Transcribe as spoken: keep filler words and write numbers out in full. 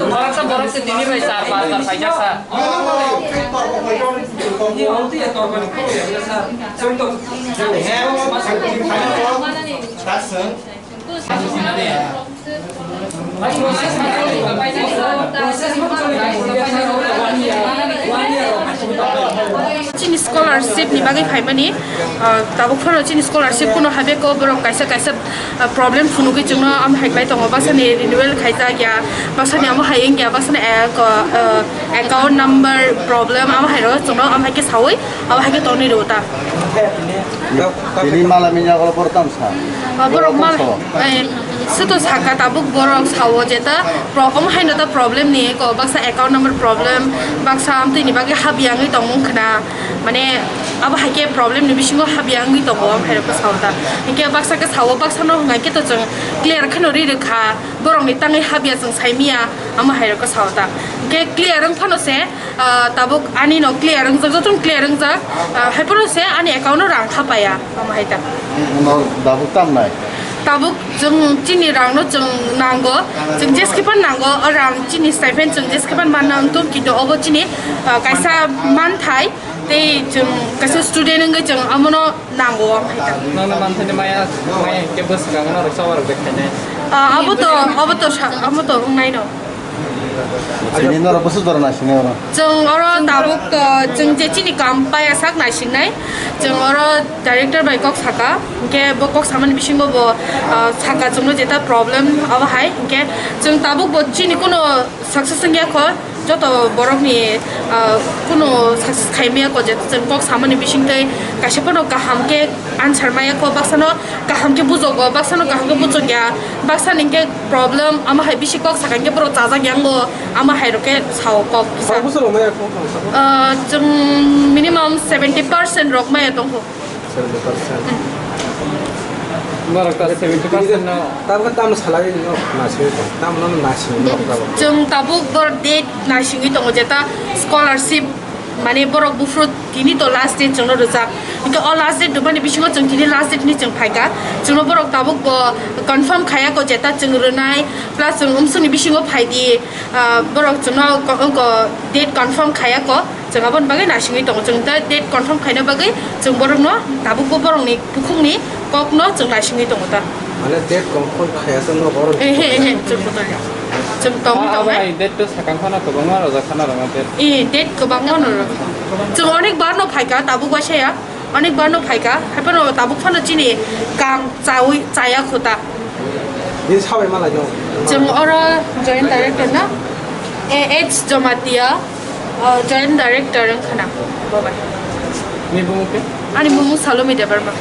Borok sa borok se tini bai sar, par sar, paijak sar. Chini scholarship ni bagwi phaimani, ah, tabuk phano chini scholarship kuno habe ko borok kaisa kaisa, ah, problem phunugwi chwngno amo hai khlai tongo, baksa ni renewal khaijak ya, baksa ni amo hai wngya, baksa ni, eh, ko, eh, account number problem amo hai ro chwngno amo hai khe sawi amo hai khe tonwi rwo ta. Tini mala minya golo borok tam sa. Ah, borok mal, eh, Suto saka tabuk borok sao je ta pro-, omo haino ta problem ni ko baksa account number problem, baksa amtwi ni bagwi habya wngwi tongmung khna, mane abo hai khe problem ni bisingo habya wngwi tongo, omo hai rok sao ta. Hinkhe baksa khe sao, baksa no hwnga khe to chwng clear kheno ri rwkha, borok ni tangwi habya chwng sai miya, omo hai rok sao ta. Hinkhe clear wng phano se, ah, tabuk ani no clear wngjak, joto no clear wngjak, ah, hai phano se ani account no rang hapaya, omo hai ta. No dabuk tam nai. Tabuk chwng chini rang no chwng nango, chwng jeskhe phan nango, o rang chini stipend chwng jeskhe phan manna wngtong, kintu obo chini, ah, kaisa manthai, tei chwng kaisa student wngwi chwng omono nango, ang hai ta. Nono manthai ni maya, maya hinkhe bwswk ang no rwksa warok bai khainai. Ah, abo to, abo to sa-, abo to wngnai no. Chini norok bwswk jora naisingnai oro? Chwng oro tabuk to, chwng je chini kam paya sak naisingnai. Chwng oro director bai kok saka, hinkhe bo kok samani bisingo bo, ah, saka chwngno jeta problem abo hai, hinkhe chwng tabuk bo chini kuno success wngya kho, joto borokni, ah, kuno success khai maya kho, jeta chwng kok samani bisingtwi kaisa phano kaham khe answer maya kho, baksano kaham khe bujogo, baksano kaham khe buchokya, baksani hinkhe problem, amo hai bisi kok saka hinkhe borok chajak yango, amo hai rok khe sao kok kisa. Sak bwswk rok maya kho, sak bwswk? Ah, chwng minimum seventy percent rok maya tongkho. Seventy percent. Hmm. Borok ta seventy percent no. Tabuk tamo salai no nasi, tamo no nasi no tabuk. Chwng tabuk bor date nasingwi tongo jeta scholarship. Mane borok buphuru tini to last date chwngno rwjak. Hinkhe o last date rwmani bisingo chwng tini last date hinwi chwng phaikha. Chwngno borok tabuk bo confirm khayako jeta chwng rwnai, plus chwng umsukni bisingo phaidi, ah, borok chwngno ko-, ko-, date confirm khayako. Chwng aboni bagwi nasingwi tongo. Chwng da date confirm khaina bagwi chwng borokno tabuk bo borokni bukhukni kokno chwng naisingwi tongo ta. Mane date confirm khaya se no borok. Ehe, ehe, chwng bo tongo. Chwng tong Ah, tongo. Abo hai date to sakang khana kwbangma rojak khana rwma date. Eh, date kwbangma no rw. Chwng onek bar no phaikha, tabuk bai saya. Onek bar no phaikha. Haiphano tabuk phano chini kam chawi chaya khuta. Ni sabai malai no. Chwng oro joint director na? A H Jamatia, uh, joint director wng khana. Babai. Ni bumung khe? Ani bumung Salome Debbarma.